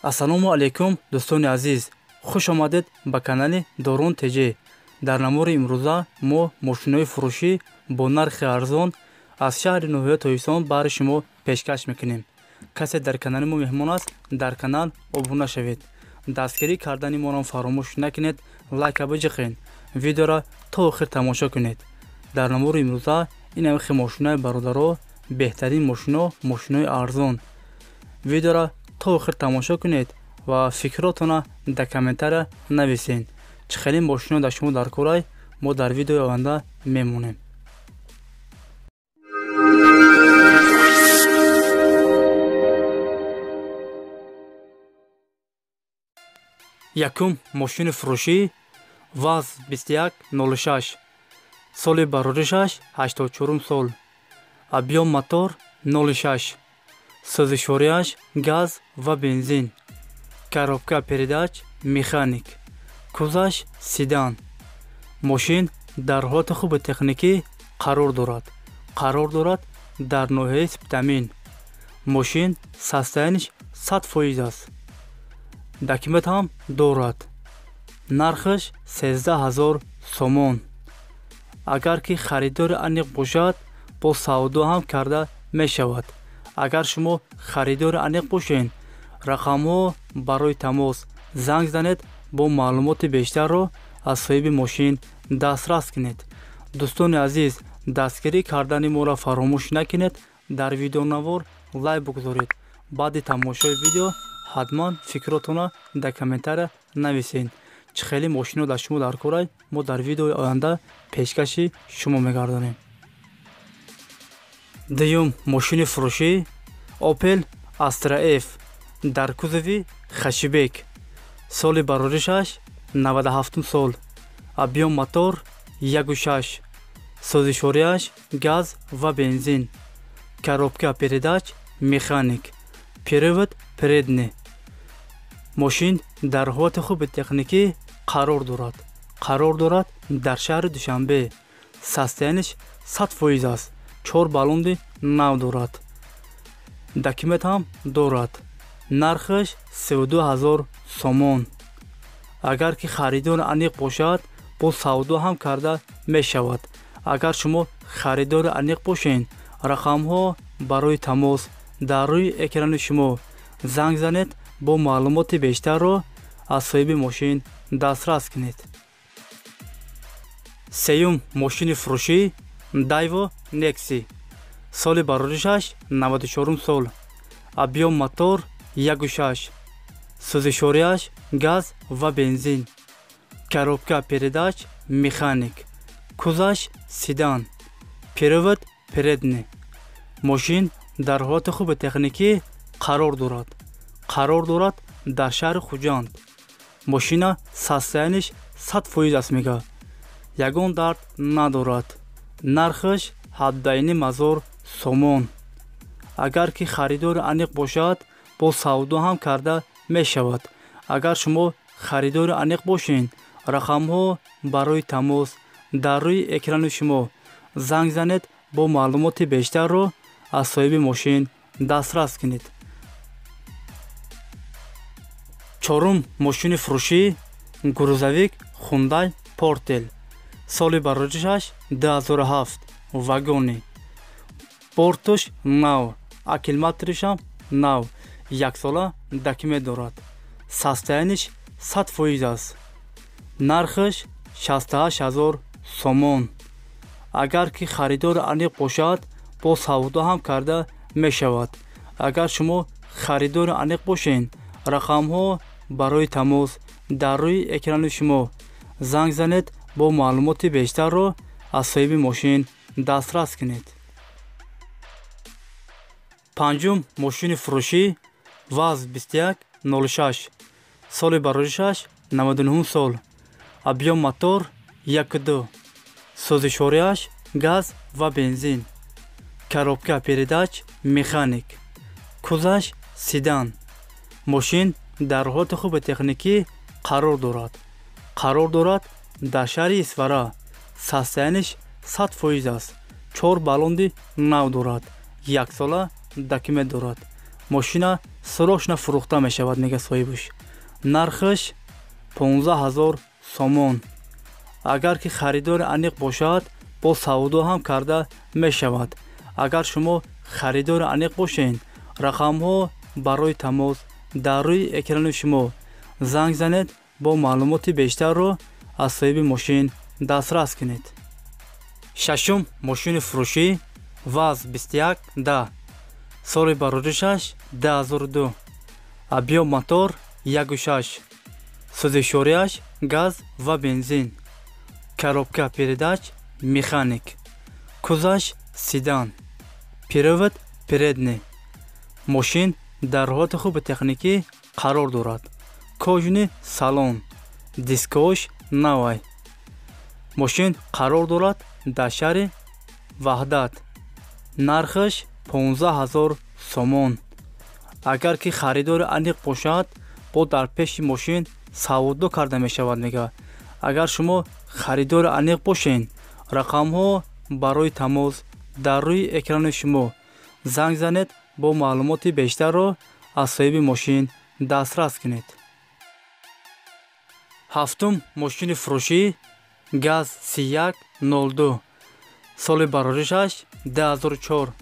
Ассалому алайкум, дӯстони азиз, хуш омадед ба канали Дорон ТЖ. Дар навори имрӯза мо мошинои фурӯшӣ бо нархи арзон аз шаҳри ноҳияи Тоҷикистон баҳри шумо пешкаш мекунем. Касе дар канали мо меҳмон аст, дар канал обуна шавед. Дастгирӣ кардани моро фаромӯш накунед, лайка биҷиқед, видеоро то охир тамошо кунед. Дар навори имрӯза ин ҳамихи мошинои бародаро, беҳтарин мошино, мошинои арзон. Видеоро то охир тамошо кунед ва фикротона дар комментария нависед. Чӣ хеле мошино дар шумо дар корай, мо дар видеои оянда мемонем. Якум мошини фурӯшӣ ВАЗ 2106, соли бароришаш 84 сол, объём мотор 06, сӯзишвориаш газ ва бензин, коробка передач механик, кузаш седан. Мошин дар ҳолати хуби техникӣ қарор дорад. Қарор дорад дар ноҳияи Спитамин. Мошин состояниш 100% аст. Документ ҳам дорад. Нархаш 13 000 сомон. Агар ки харидори аниқ бошад, бо савдо ҳам карда мешавад. Агар шумо харидори аниқ бошед, рақамҳо барои тамос занг занед, бо маълумоти бештарро аз соҳиби мошин дастрас кунед. Дӯстони азиз, дастгирӣ кардани моро фаромӯш накунед, дар видеонавор лайк бигузоред. Баъди тамошои видео ҳатман фикротонро дар комментария нависед. Чӣ хеле мошино дар шумо дар корай, мо дар видеои оянда пешкаши шумо мегардонем. Дуюм мошини фурӯшӣ Opel Astra F дар кузови хэтчбек, соли бароришаш 97 сол, объём мотор 1,6, сӯзишвориаш газ ва бензин, коробка передач механик, привод передний. Мошин дар ҳолати хуби техникӣ қарор дорад. Қарор дорад дар шаҳри Душанбе. Состояниш 100% аст. 4 баллонди нав дорад. Документ ҳам дорад. Нархаш 32 000 сомон. Агар ки харидори аниқ бошад, бо савдо ҳам карда мешавад. Агар шумо харидори аниқ бошед, рақамҳо барои тамос дар рӯи экрани шумо занг занед, бо маълумоти бештарро аз соҳиби мошин дастрас кунед. Сеюм мошини фурӯшӣ Daewoo Nexia, соли бароришаш 94 сол, объём мотор 1,6, сӯзишвориаш газ ва бензин, коробка передач механик, кузаш седан, привод передний. Мошин дар ҳолати хуби техникӣ қарор дорад. Қарор дорад дар шаҳри Хуҷанд. Мошина состояниш 100% аст мега. Ягон дард надорад. Нархаш 17 500 сомон. Агар ки харидори аниқ бошад, бо савдо ҳам карда мешавад. Агар шумо харидори аниқ бошед, рақамҳо барои тамос дар рӯи экрани шумо занг занед, бо маълумоти бештарро аз соҳиби мошин дастрас кунед. Чорум мошини фурӯшӣ грузовик Hyundai Porter, соли бароришаш 2007, вагони, бортуш нав, аккумуляторишам нав, яксола документ дорад. Состояниш 100% аст. Нархаш 68 000 сомон. Агар ки харидори аниқ бошад, бо савдо ҳам карда мешавад. Агар шумо харидори аниқ бошед, рақамҳо барои тамос дар рӯи экрани шумо занг занед, бо маълумоти бештарро аз соҳиби мошин дастрас кунед. Панҷум мошини фурӯшӣ ВАЗ 2106, соли бароришаш 99 сол, объём мотор 1,2, сӯзишвориаш газ ва бензин, коробка передач механик, кузаш седан. Мошин дар ҳолати хуби техникӣ қарор дорад. Қарор дорад дар шаҳри Исфара. Состояниш 100% аст. 4 баллонди нав дорад. Яксола документ дорад. Мошина Срочно фурӯхта мешавад, мега соҳибаш. Нархаш 15 000 сомон. Агар ки харидори аниқ бошад, бо савдо ҳам карда мешавад. Агар шумо харидори аниқ бошед, рақамҳо барои тамос дар рӯи экрани шумо. Занг занед, бо маълумоти бештарро аз соҳиби мошин дастрас кунед. Шашум мошини фурӯшӣ ВАЗ 21 10, соли бароришаш 2002, объём мотор 1,6, сӯзишвориаш газ ва бензин, коробка передач механик, кузаш седан, привод передний. Мошин дар ҳолати хуби техникӣ қарор дорад. Кожаный салон, дискош навай. Мошин қарор дорад дар шаҳри Ваҳдат. Нархаш 15 000 сомон. Агар ки харидори аниқ бошад, бо дар пеши мошин савдо карда мешавад, мега. Агар шумо харидори аниқ бошед, рақамҳо барои тамос дар рӯи экрани шумо. Занг занед, бо маълумоти бештарро аз соҳиби мошин дастрас кунед. Ҳафтум мошини фурӯшӣ ГАЗ 3102, соли бароришаш 2004,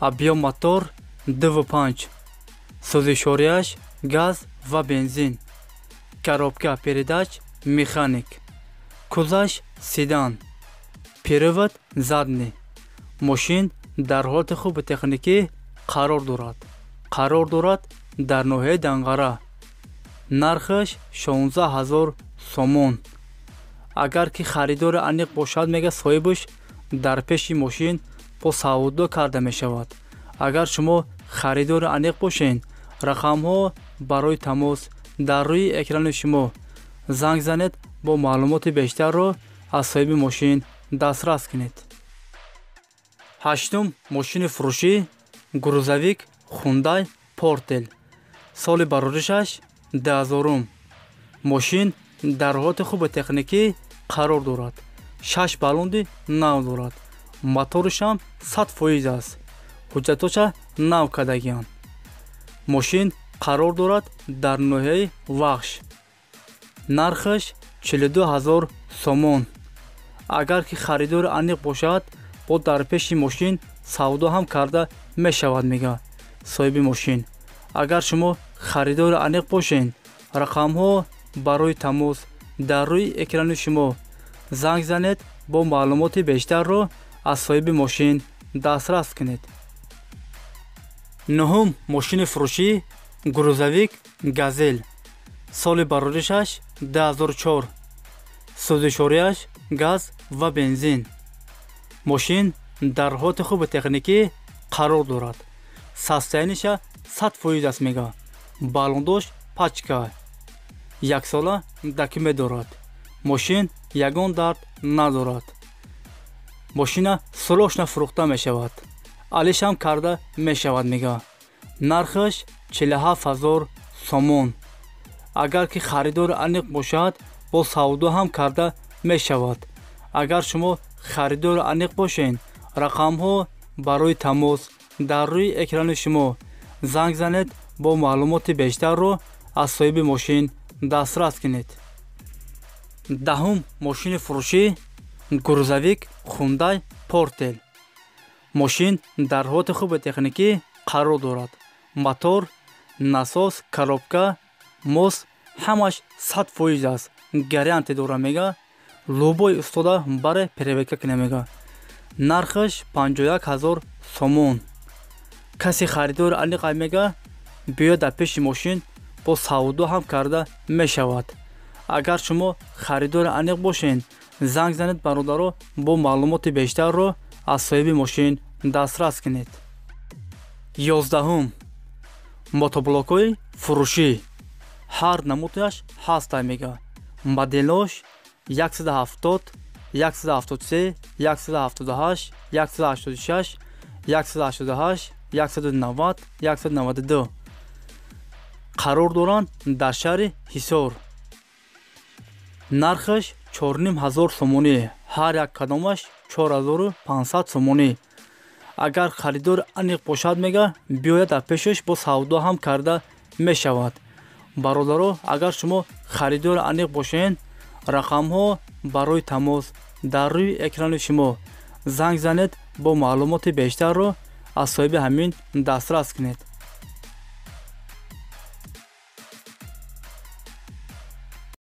объём мотор 2,5, сӯзишвориаш газ ва бензин, коробка передач механик, кузаш седан, привод задний. Мошин дар ҳолати хуби техникӣ қарор дорад. Қарор дорад дар ноҳияи Данғара. Нархаш 16 000 сомон. Агар ки харидори аниқ бошад, мега соҳибаш, дар пеши мошин бо савдо карда мешавад. Агар шумо харидори аниқ бошед, рақамҳо барои тамос дар рӯи экрани шумо. Занг занед, бо маълумоти бештарро аз соҳиби мошин дастрас кунед. Ҳаштум мошини фурӯшӣ грузовик Хундай Портел, соли бароришаш 2000. Мошин дар ҳолати хуби техникӣ қарор дорад. 6 баллонди нав дорад. Моторишам 100% аст. Ҳуҷҷатоша нав кардагианд. Мошин қарор дорад дар ноҳияи Вахш. Нархаш 42 000 сомон. Агар ки харидори аниқ бошад, бо дар пеши мошин савдо ҳам карда мешавад, мега соҳиби мошин. Агар шумо харидори аниқ бошед, рақамҳо барои тамос дар рӯи экрани шумо. Занг занед, бо маълумоти бештарро аз соҳиби мошин дастрас кунед. Нуҳум мошини фурӯшӣ грузовик Газел, соли бароришаш 2004, сӯзишвориаш газ ва бензин. Мошин дар ҳолати хуби техникӣ қарор дорад. Состояниеша 100% аст, мега. Баллондош пачка. Яксола документ дорад. Мошин ягон дард надорад. Мошина срочно фурӯхта мешавад. Алишам карда мешавад, мега. Нархаш 47 000 сомон. Агар ки харидори аниқ бошад, бо савдо ҳам карда мешавад. Агар шумо харидори аниқ бошед, рақамҳо барои тамос дар рӯи экрани шумо. Занг занед, бо маълумоти бештарро аз соҳиби мошин дастрас кунед. Даҳум мошини фурӯшӣ грузовик Хундай Портел. Мошин дар ҳолати хуби техникӣ қарор дорад. Мотор, насос, коробка, мост ҳамаш 100% аст. Гарантия дора, мега. Любой устода баре проверка куна, мега. Нархаш 51 000 сомон. Каси харидори аниқ мега, биёд дар пеши мошин бо савдо ҳам карда мешавад. Агар шумо харидори аниқ бошед, занг занед, бародаро, бо маълумоти бештарро аз соҳиби мошин дастрас кунед. 11 мотоблокҳои фурӯшӣ ҳар намудаш ҳаста, мега. Моделош 170, 173, 178, 186, 188, 190, 192 қарор доранд дар шаҳри Ҳисор. Нархаш 4500 сомонӣ, ҳар як кадомаш 4500 сомонӣ. Агар харидор аниқ бошад, мега, биёяд дар пешаш бо савдо ҳам карда мешавад. Бародаро, агар шумо харидори аниқ бошед, рақамҳо барои тамос дар рӯи экрани шумо, занг занед, бо маълумоти бештарро аз соҳиби ҳамин дастрас кунед.